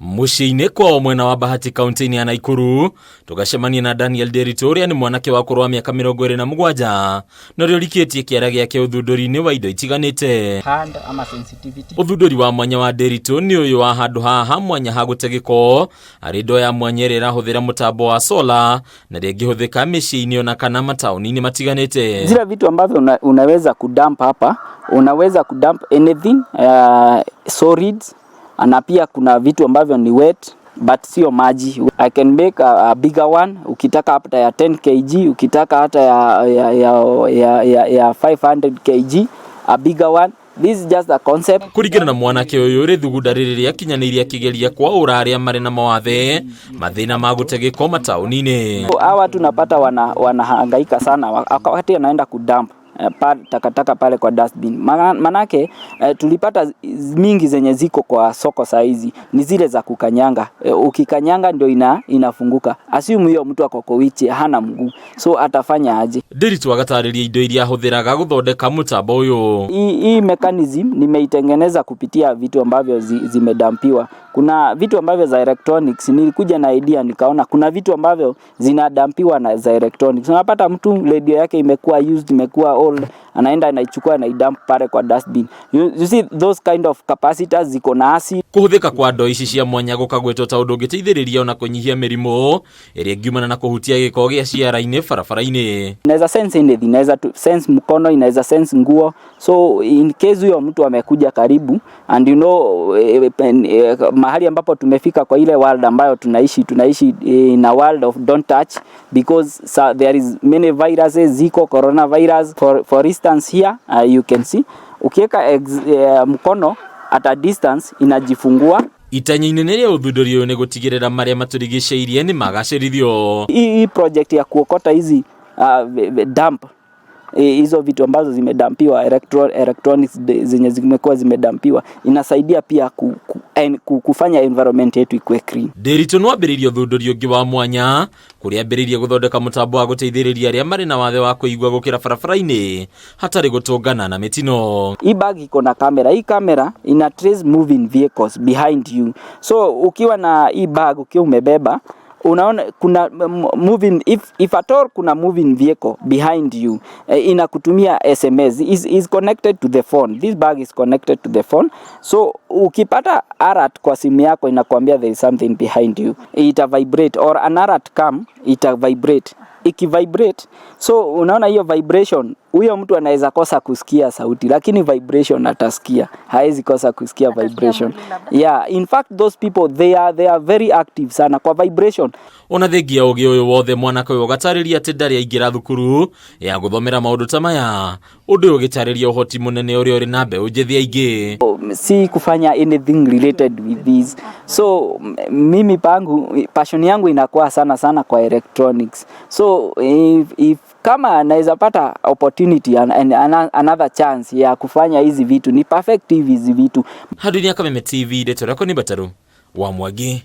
Mũciĩ-inĩ kwao mwena wa Bahati kaunti-inĩ ya Naikuru, tũgacemania na Daniel Nderitu ũrĩa nĩ mwanake wa ũkũrũ wa mĩaka 27 na ũrĩa ũrikĩtie kĩara gĩake ũthundũri-inĩ wa indo itiganĩte. Hand ama sensitivity. Ũthundũri wa mwanya wa Nderitu nĩ ũyũ wa handũ haha mwanya ha gũte gĩko, arĩ ndoo ya mwanya ĩrĩa ĩrahũthĩra mũtambo wa sola na rĩngĩhũthĩka mĩciĩ-inĩ ona kana mataũni-inĩ matiganĩte. Zile vitu ambavyo unaweza kudump hapa, unaweza kudump anything solids, na pia kuna vitu ambavyo ni wet but sio maji. I can make a bigger one, ukitaka hata ya 10 kg, ukitaka hata ya 500 kg, a bigger one. This is just a concept. Kũringana na mwanake ũyũ, rĩthugunda rĩrĩ rĩakinyanĩirie akĩgeria kwaũra arĩa marĩ na mawathe mathĩna ma gũte gĩko mataũni-inĩ. Hawa watu unapata wanahangaika sana wakati anaenda kudump takataka pale kwa dustbin. Manake tulipata mingi zenye ziko kwa soko saa hizi ni zile za kukanyanga. Ukikanyanga ndio inafunguka. Assume hiyo mtu ako kwa wheelchair, hana mguu, so atafanya aje? Nderitu agatarĩria indo iria ahũthĩraga gũthondeka mũtambo ũyũ. Hii mechanism nimeitengeneza kupitia vitu ambavyo zimedampiwa. Kuna vitu ambavyo za electronics, nilikuja na idea nikaona kuna vitu ambavyo zinadampiwa na za electronics. Unapata mtu radio yake imekuwa used, imekuwa old, anaenda anaichukua anaidump pale kwa dustbin. You see those kind of capacitors ziko na acid. Kũhũthĩka kwa ndoo ici cia mwanya gũkagwetwo ta ũndũ ũngĩteithĩrĩria ona kũnyihia mĩrimũ ĩrĩa ĩngiumana na kũhutia gĩko gĩa ciara-inĩ barabara-inĩ. Inaweza sense anything, inaweza tu sense mkono, inaweza sense nguo. So in case huyo mtu amekuja karibu and you know mahali ambapo tumefika kwa ile world ambayo tunaishi in a world of don't touch because there is many viruses, ziko coronavirus for instance here, you can see ukiweka mkono at a distance inajifungua. Itanya inene rĩa ũthundũri ũyũ nĩ gũtigĩrĩra marĩa matũrigicĩirie nĩ magacĩrithio. Hii project ya kuokota hizi dump hizo vitu ambazo zimedampiwa electronics zenye zimekuwa zimedampiwa inasaidia pia kufanya environment yetu ikuwe clean. Nderitu no ambĩrĩirie ũthundũri ũngĩ wa mwanya kũrĩa ambĩrĩirie gũthondeka mũtambo wa gũteithĩrĩria arĩa marĩ na wathe wa kũigua gũkĩra barabara-inĩ hatarĩ gũtũngana na mĩtino. Hii bag iko na kamera. Hii kamera ina trace moving vehicles behind you. So ukiwa na hii bag, ukiwa umebeba, unaona kuna moving, if at all kuna moving vehicle behind you, inakutumia SMS. Is connected to the phone. This bag is connected to the phone, so ukipata alert kwa simu yako inakwambia there is something behind you, ita vibrate, or an alert come, ita vibrate. Ikivibrate, so unaona hiyo vibration, huyo mtu anaweza kosa kusikia sauti lakini vibration atasikia, haezi kosa kusikia Atasikia vibration. Mwili labda. Yeah, in fact those people, they are very active sana kwa vibration. Ona thengia ũgĩ ũyũ wothe, mwanake ũyũ ũgatarĩria atĩ ndarĩ aingĩra thukuru ya gũthomera maũndũ ta maya, ũndũ ũyũ ũgĩtarĩria ũhoti mũnene ũrĩa ũrĩ na mbeũ njĩthĩ aingĩ. Si kufanya anything related with this, so mimi pangu passion yangu inakuwa sana sana kwa electronics. So if kama naweza pata opportunity and another chance ya kufanya hizi vitu ni perfect hivi hizi vitu. Handũ-inĩ ya Kameme TV, ndeto yakwa nĩ Mbataru wa Mwangi.